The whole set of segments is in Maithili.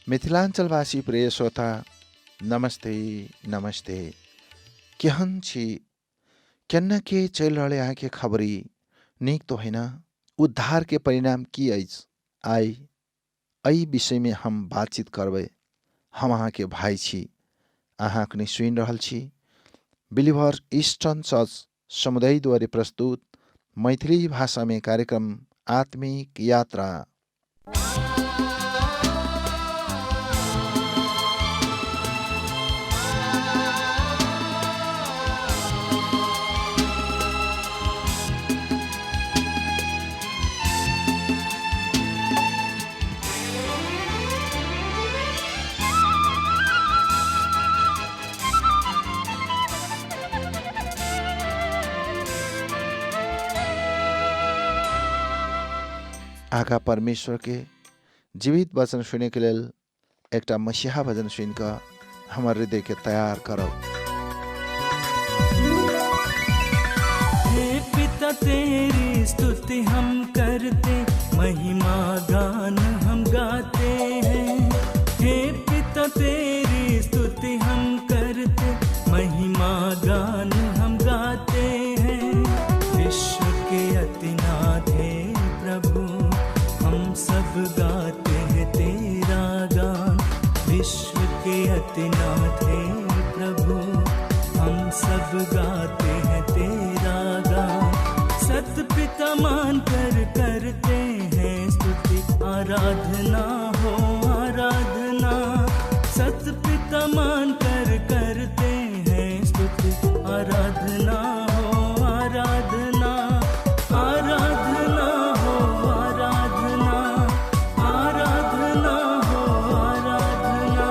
मिथिलाञ्चलवासी प्रिय श्रोता नमस्ते नमस्ते। केहन छी, केना के चलि रहल अहाँके खबरी? नीक तो है ना? उद्धार के परिणाम की अछि? आइ एहि विषयमे हम बातचीत करबै। हम अहाँके भाइ छी, अहाँ अखनी सुनि रहल छी बिलिभर ईस्टर्न चर्च समुदायद्वारा प्रस्तुत मैथिली भाषामे कार्यक्रम आत्मिक यात्रा। आगा परमेश्वर के जीवित वचन सुने के लेल एकटा मसीहा भजन सुनि कऽ हमर हृदय के तैयार करब। हे पिता तेरी स्तुति हम करते, महिमा गान हम गाते हैं। हे पिता तेरी स्तुति हम करते, महिमा गान हम गाते हैं। विश्व के अतिनाथ हे प्रभु, हम सब गाते हैं तेरा गान। विश्व के अतिनाथ हे प्रभु, हम सब गाते हैं तेरा गान। सत पिता मान कर करते हैं स्तुति, आराधना हो आराधना। सत पिता मान कर करते हैं स्तुति, आराधना हो आराधना। आराधना हो आराधना, आराधना हो आराधना।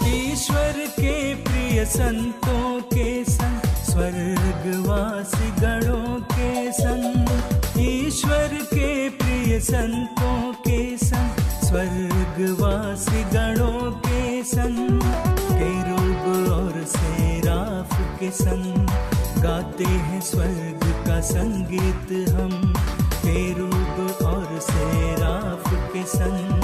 ईश्वर के प्रिय संतों के संग, स्वर्गवासी गणों के संग। ईश्वर के प्रिय संतों के संग, स्वर्गवासी गणों के संग। केरूब और सेराफ के संग गाते हैं स्वर्ग का संगीत हम। केरूब और सेराफ के संग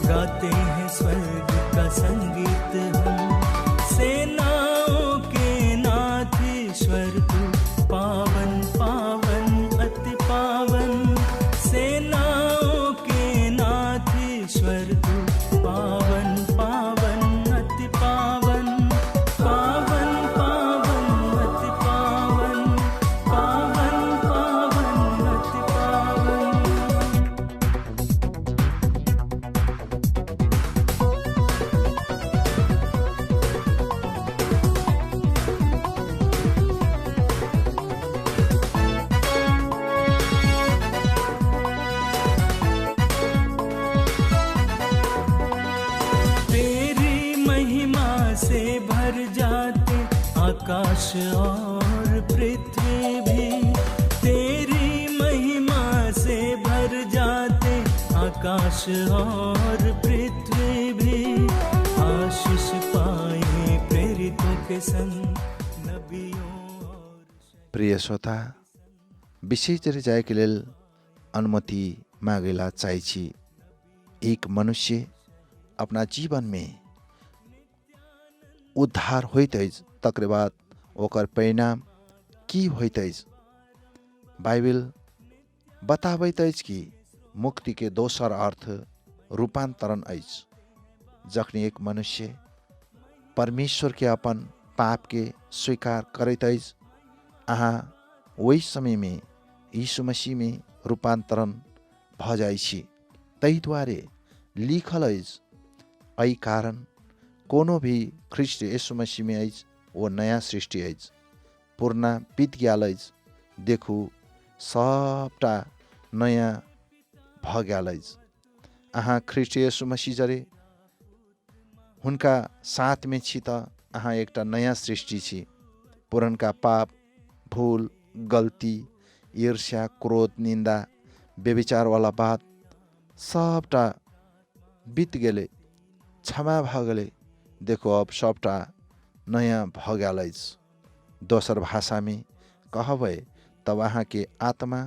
गाते हैं स्वर्ग का संगीत हम। सेनाओं के नाथ ईश्वर तू पावन पावन अति पावन। सेनाओं के नाथ ईश्वर तू पावन पावन अति पावन। पावन पावन अति पावन, पावन पावन अति पावन। तेरी महिमा से भर जाते आकाश और पृथ्वी भी। तेरी महिमा से भर जाते आकाश और पृथ्वी भी। आशीष पाए प्रेरितों के संग, नबियों और प्रिय श्रोता, विशेष जायके लेल अनुमति मागेला चाहै छी। एक मनुष्य अपना जीवन में उद्धार होइत अछि, तकर बाद ओकर परिणाम की होइत अछि? बाइबिल बताबैत अछि कि मुक्ति के दोसर अर्थ रूपांतरण अछि। जखनी एक मनुष्य परमेश्वर के अपन पाप के स्वीकार करैत अछि, अहाँ ओहि समय में यीशु मसीह में रूपांतरण भऽ जाइ छी। ताहि दुआरे लिखल अछि, एहि कारण कोनो भी ख्रीष्ट यीशु मसीह में अछि ओ नया सृष्टि अछि, पुरना बीत गेल अछि, देखू सबटा नयाँ भऽ गेल अछि। अहाँ ख्रीष्ट यीशु मसीह जरे हुनका साथमे छी तऽ अहाँ एकटा नयाँ सृष्टि छी। पुरनका पाप भूल गलती, ईर्ष्या, क्रोध, निन्दा, व्यभिचार वाला बात सबटा बीत गेलै, क्षमा भऽ गेलै। देखो अब सबटा नयाँ भऽ गेल अछि। दोसर भाषामे कहबै तब अहाँके आत्मा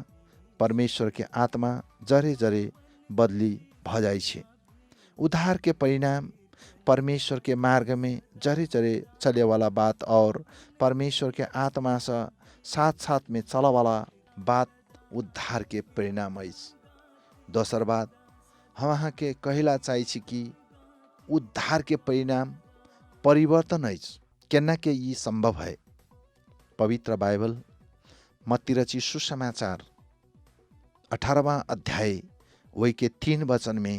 परमेश्वरके आत्मा जरे जरे बदली भऽ जाइ छै। उद्धारके परिणाम परमेश्वरके मार्गमे जरे जरे चलेवाला बात और परमेश्वरके आत्मासँ साथ साथमे चलऽवाला बात उद्धारके परिणाम अछि। दोसर बात हम अहाँके कहला चाहै छी कि उद्धारके परिणाम परिवर्तन अछि। केना के ई सम्भव है? पवित्र बाइबल मत्ती रचित सुसमाचार 18वां अध्याय ओहिके 3 वचनमे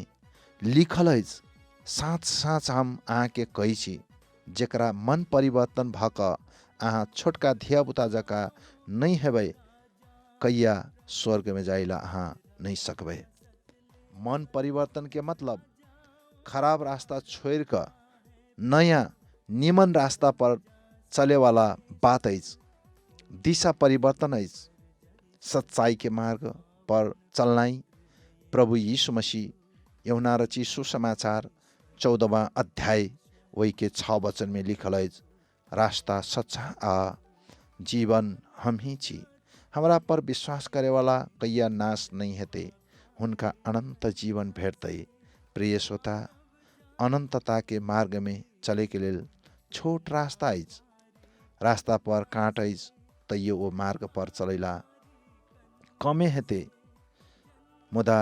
लिखल अछि, साँच साँच हम अहाँके कहै छी, जेकरा मन परिवर्तन भऽ कऽ अहाँ छोटका धियापुता जकाँ नहि हेबै, कैया स्वर्गमे जाइला अहाँ नहि सकबै। मन परिवर्तनके मतलब खराब रास्ता छोड़ि कऽ नयाँ निमन रास्ता पर चलेवाला बात अछि। दिशा परिवर्तन अछि। सच्चाइके मार्ग पर चलनाइ प्रभु यीशु मसीह यूहन्ना रचित सुसमाचार 14वां अध्याय ओहिके 6 वचनमे लिखल अछि, रास्ता सच्चा आ जीवन हम ही छी, हमरा पर विश्वास करेवाला कैया नाश नहि हेतै, हुनका अनन्त जीवन भेटतै। प्रिय श्रोता, अनन्तताके मार्गमे चलेके लेल छोट रास्ता अछि, रास्ता पर काँट अछि, तैयो ओ मार्ग पर चलैला कमे हेतै, मुदा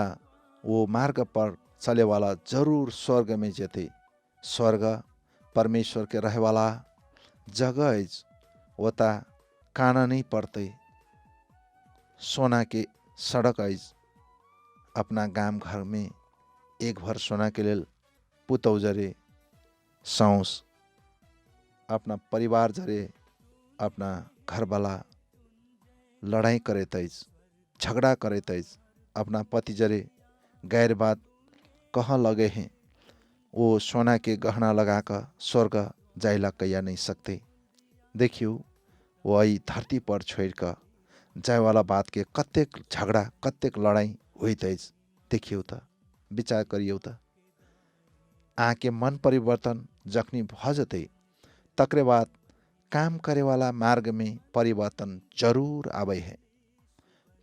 ओ मार्ग पर चलेवाला जरूर स्वर्गमे जेतै। स्वर्ग परमेश्वरके रहेवाला जगह अछि, ओता कान नै पड़तै, सोनाके सड़क अछि। अपना गाम घरमे एक भर सोनाके लेल पुतौ जरे साउस, अपना परिवार जरे अपना घरवाला लड़ाइ करैत अछि, झगड़ा करैत अछि, अपना पति जरे गैर बात कह लगे हैं, ओ सोना के गहना लगा कऽ स्वर्ग जाइला कैया नहीं सकते। देखियौ, वो एहि धरती पर छोड़ि कऽ जायवाला बातके कतेक झगड़ा कतेक लड़ाइ होइत अछि। देखियौ तऽ, विचार करियौ तऽ। अहाँके मन परिवर्तन जखनी भऽ जेतै तकरे बाद काम करेवाला मार्गमे परिवर्तन जरूर आबै है।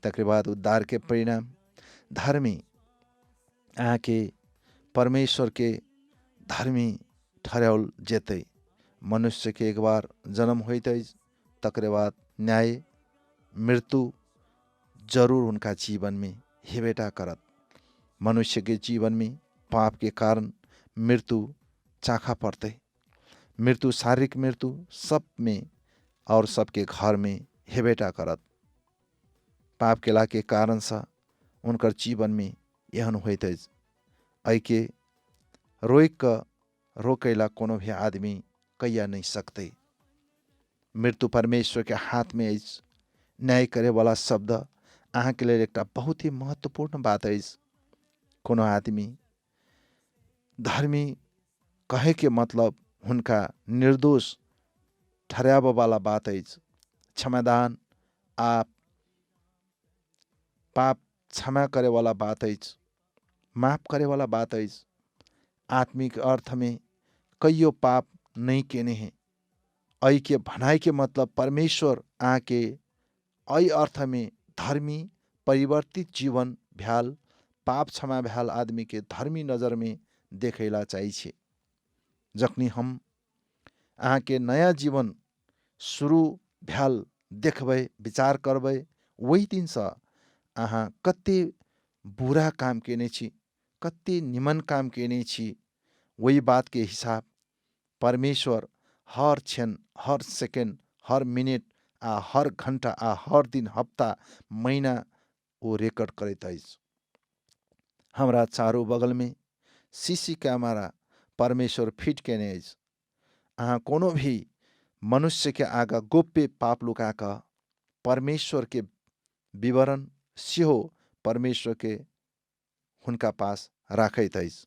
तकरे बाद उद्धारके परिणाम धर्मी अहाँके परमेश्वरके धर्मी ठहराओल जेतै। मनुष्यके एक बार जन्म होइत अछि, तकरे बाद न्याय मृत्यु जरूर हुनका जीवनमे हेबेटा करत। मनुष्यके जीवनमे पापके कारण मृत्यु चाखा पड़तै। मृत्यु, शारीरिक मृत्यु सब में और सबके घर में हेबेटा करत। पाप केलाके कारणसँ हुनकर जीवनमे एहन होइत अछि। एहिके रोकि कऽ रोकैला कोनो भी आदमी कैया नहि सकतै। मृत्यु परमेश्वरके हाथमे अछि। न्याय करेवाला शब्द अहाँके लेल एकटा बहुत ही महत्वपूर्ण बात अछि। कोनो आदमी धर्मी कहैके मतलब हुनका निर्दोष ठहराबऽवाला बात अछि। क्षमादान आ पाप क्षमा करेवाला बात अछि, माफ करेवाला बात अछि। आत्मिक अर्थमे कैयो पाप नहि केने हैं, एहिके भनाइके मतलब परमेश्वर अहाँके एहि अर्थमे धर्मी परिवर्तित जीवन भ्याल, पाप क्षमा भ्याल आदमीके धर्मी नजरमे देखैला चाहै छै। जखनी हम अहाँके नयाँ जीवन सुरु भ्याल देखबै, विचार करबै, ओहि दिनसँ अहाँ कते बुरा काम केने छी, कते निमन काम केने छी, ओहि बातके हिसाब परमेश्वर हर क्षण, हर सेकेन्ड, हर मिनट आ हर घण्टा आ हर दिन, हप्ता, महिना ओ रेकर्ड करैत अछि। हमरा चारू बगलमे सीसी कैमरा परमेश्वर फिट केने अछि। अहाँ कोनो भी मनुष्यके आगाँ गोप्य पाप लुका कऽ परमेश्वरके विवरण सेहो परमेश्वरके हुनका पास राखैत अछि।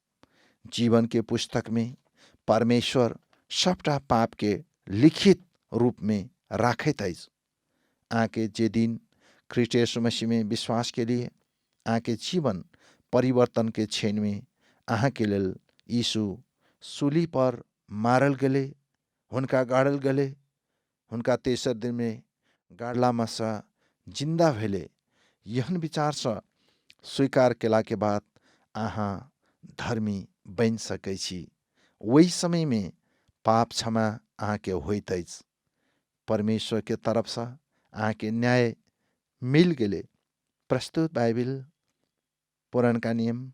जीवनके पुस्तकमे परमेश्वर सबटा पापके लिखित रूपमे राखैत अछि। अहाँके जे दिन ख्रीष्ट यीशु मसीहमे विश्वास केलिए, अहाँके जीवन परिवर्तनके क्षणमे अहाँके लेल यीशु सूली पर मारल गेलै, हुनका गाड़ल गेलै, हुनका तेसर दिनमे गाड़लामे सँ जिन्दा भेलै। एहन विचारसँ स्वीकार केलाके बाद अहाँ धर्मी बनि सकै छी। ओहि समयमे पाप क्षमा अहाँके होइत अछि। परमेश्वरके तरफसँ अहाँके न्याय मिल गेलै। प्रस्तुत बाइबिल पुरानका नियम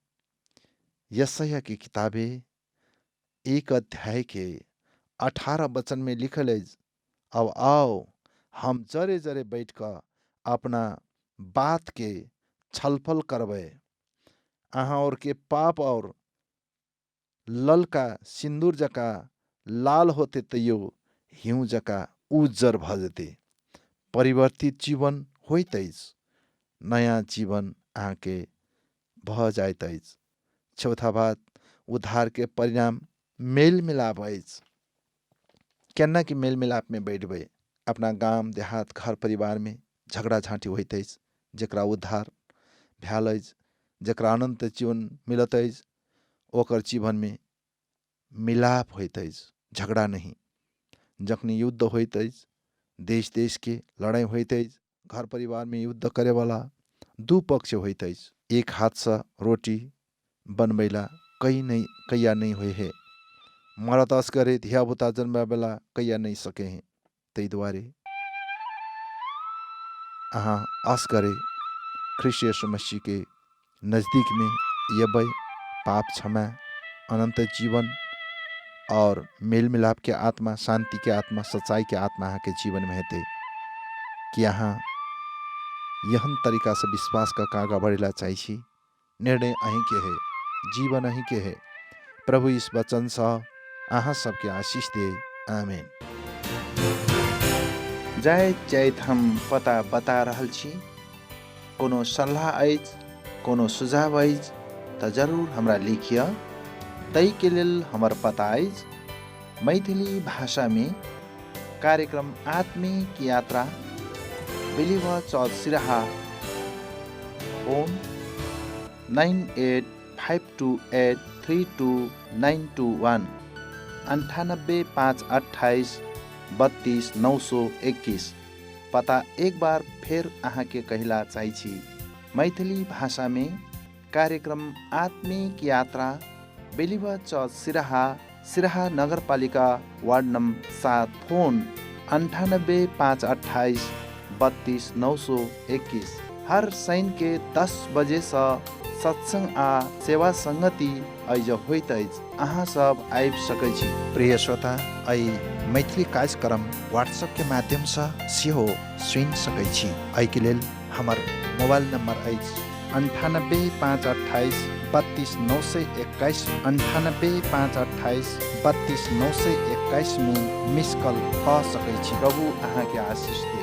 यशायाह की किताबे 1 अध्याय के 18 वचन में लिखल अछि, अब आओ हम जरे जरे बैठ कऽ अपना बात के छलफल करबै। अहाँ और के पाप और ललका सिन्दूर जकाँ लाल होते तैयो हिउँ जकाँ उज्जर भऽ जेतै। परिवर्तित जीवन होइत अछि, नयाँ जीवन अहाँके भऽ जाइत अछि। चौथा बात, उद्धारके परिणाम मेल मिलाप अछि। केना कि मेल मिलापमे बैठबै? अपना गाम देहात घर परिवारमे झगड़ा झाँटी होइत अछि। जकरा उद्धार भेल अछि, जकरा अनन्त जीवन मिलत अछि, ओकर जीवनमे मिलाप होइत अछि, झगड़ा नहि। जखनी युद्ध होइत अछि, देश देशके लड़ाइ होइत अछि, घर परिवारमे युद्ध करैवला दू पक्ष होइत अछि। एक हाथसँ रोटी बनबैला कहीं नहि कैया नहि होइ है। मरद असगरे धियापुता जन्माबैला कैया नहि सके हैं। ताहि दुआरे अहाँ असगरे ख्रीष्ट यीशु मसीहके नजदीकमे एबै, पाप क्षमा, अनन्त जीवन और मेल मिलापके आत्मा, शान्तिके आत्मा, सच्चाइके आत्मा अहाँके जीवनमे हेतै। कि अहाँ एहन तरीकासँ विश्वास कऽ कऽ आगाँ बढ़ै ला चाहै छी? निर्णय अहीँके है, जीवन अहीँके है। प्रभु इस वचनसँ अहाँ सबके आशीष दे। आमेन। जाइत जाइत हम पता बता रहल छी। कोनो सल्लाह अछि, कोनो सुझाव अछि तऽ जरूर हमरा लिखिअ। ताहिके लेल हमर पता अछि मैथिली भाषामे कार्यक्रम आत्मिक यात्रा, believer church Siraha, phone 9852832921, 98 5 28 32 921। पता एक बार फेर अहाँके कहिला चाहै छी, मैथिली भाषामे कार्यक्रम आत्मिक यात्रा, बेलिवा चर्च सिराहा, सिराहा नगरपालिका वार्ड नम्बर 7, फोन 98 5 28 32 921। हर शनिके 10 बजेसँ सत्सङ्ग आ सेवा सङ्गति एहिज होइत अछि, अहाँ सब आबि सकै छी। प्रिय श्रोता, एहि मैथिली कार्यक्रम व्हाट्सएपके माध्यमसँ सेहो सुनि सकै छी। एहिके लेल हमर मोबाइल नम्बर अछि 98 5 28 32 921, 98 5 28 32 921 में मिस कॉल कऽ सकै छी। प्रभु अहाँके आशीष दे।